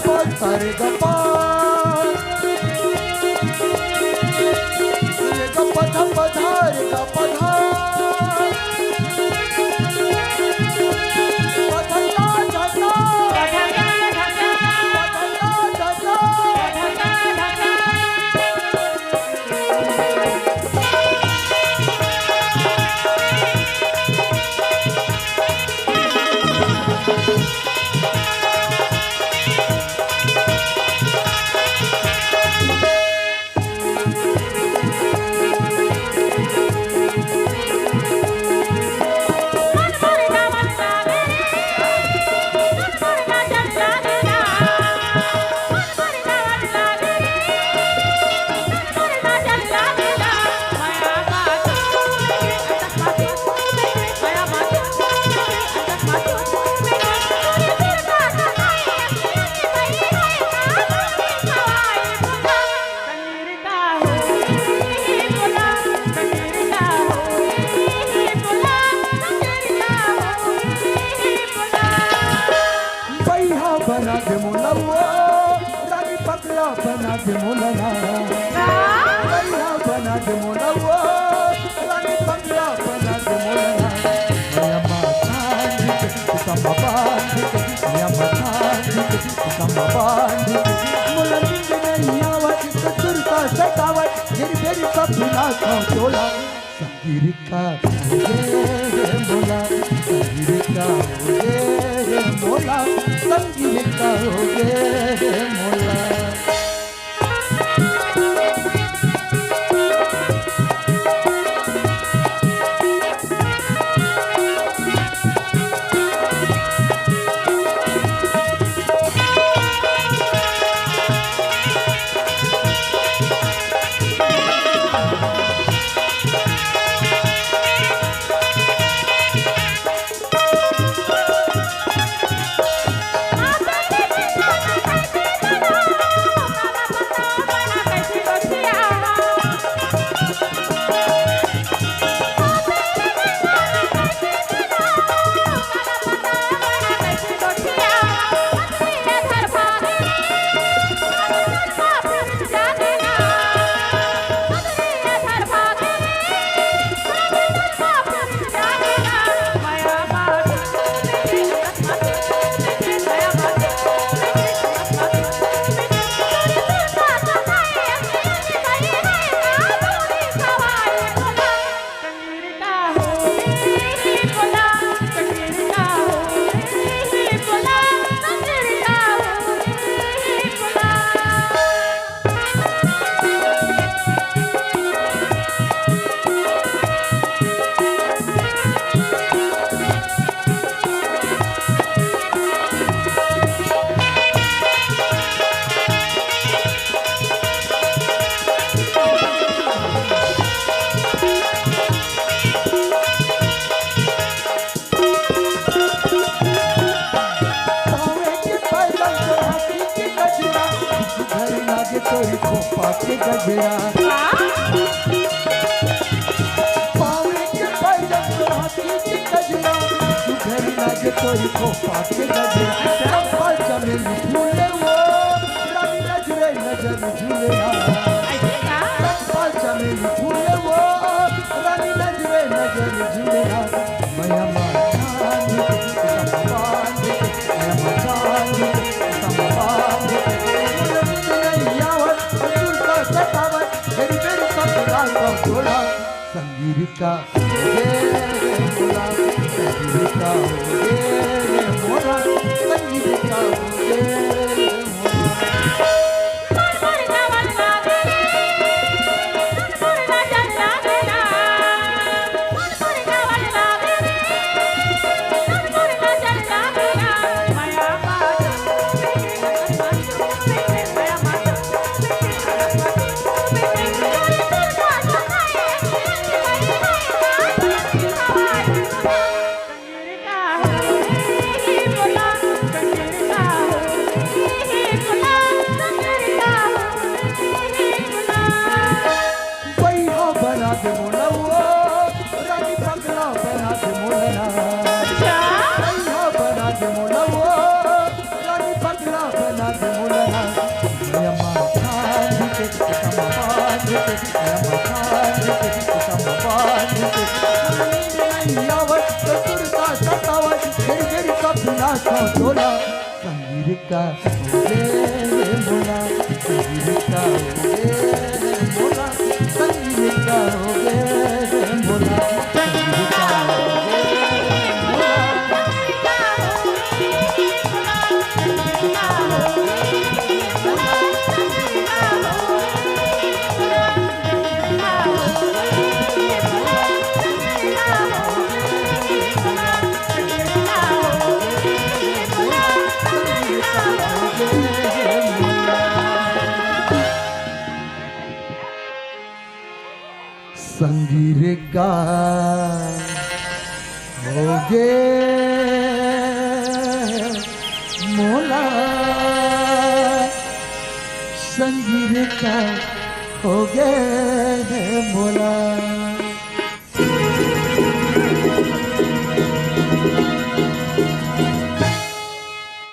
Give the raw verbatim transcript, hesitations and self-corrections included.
पा सा रे गा पा। रे गा पा धा पा धा रे गा पा धा। पा धा धा धा धा। पा धा धा धा धा। बइहा बना दे मोला वो, रानी पगला बना दे मोला ना। बइहा बना दे मोला वो, रानी पगला बना दे मोला ना। मया माथा निक, कम बांध के, मया माथा निक, कम बांध के, मोला नींद नहीं आवत, ससुर का सतावत, मेरी बेरी का बिना का तोला। संगीरिका हो गे रे मोला, संगीरिका हो गे रे मोला, संगीरिका हो गे रे मोला। पाँवे के पायल तो हाथी के गजरा, घर लागे तोरी खोपा के गजरा। पाँवे के पायल तो हाथी के गजरा, घर लागे तोरी खोपा के गजरा। चंपा चमेली फूले वो, रानी नजरे नजर झूले ना। ऐसे का? चंपा चमेली फूले वो, रानी नजरे नजर झूले ना। मया माथा निक, कम बांध के, मया माथा निक, कम बांध के। मोला नींद नहीं आवत, ससुर का सतावत, मेरी बेरी का बिना का तोला। संगीरिका हो गे रे मोला, संगीरिका हो गे रे मोला, संगीरिका हो गे रे मोला। नाचो टोला, संगीर का हो गे रे मोला, संगीर का हो गे रे मोला, संगीर का हो गे रे मोला, संगीर का हो गे रे मोला। संगीर का हो गे मोला, संगीर का हो गे मोला।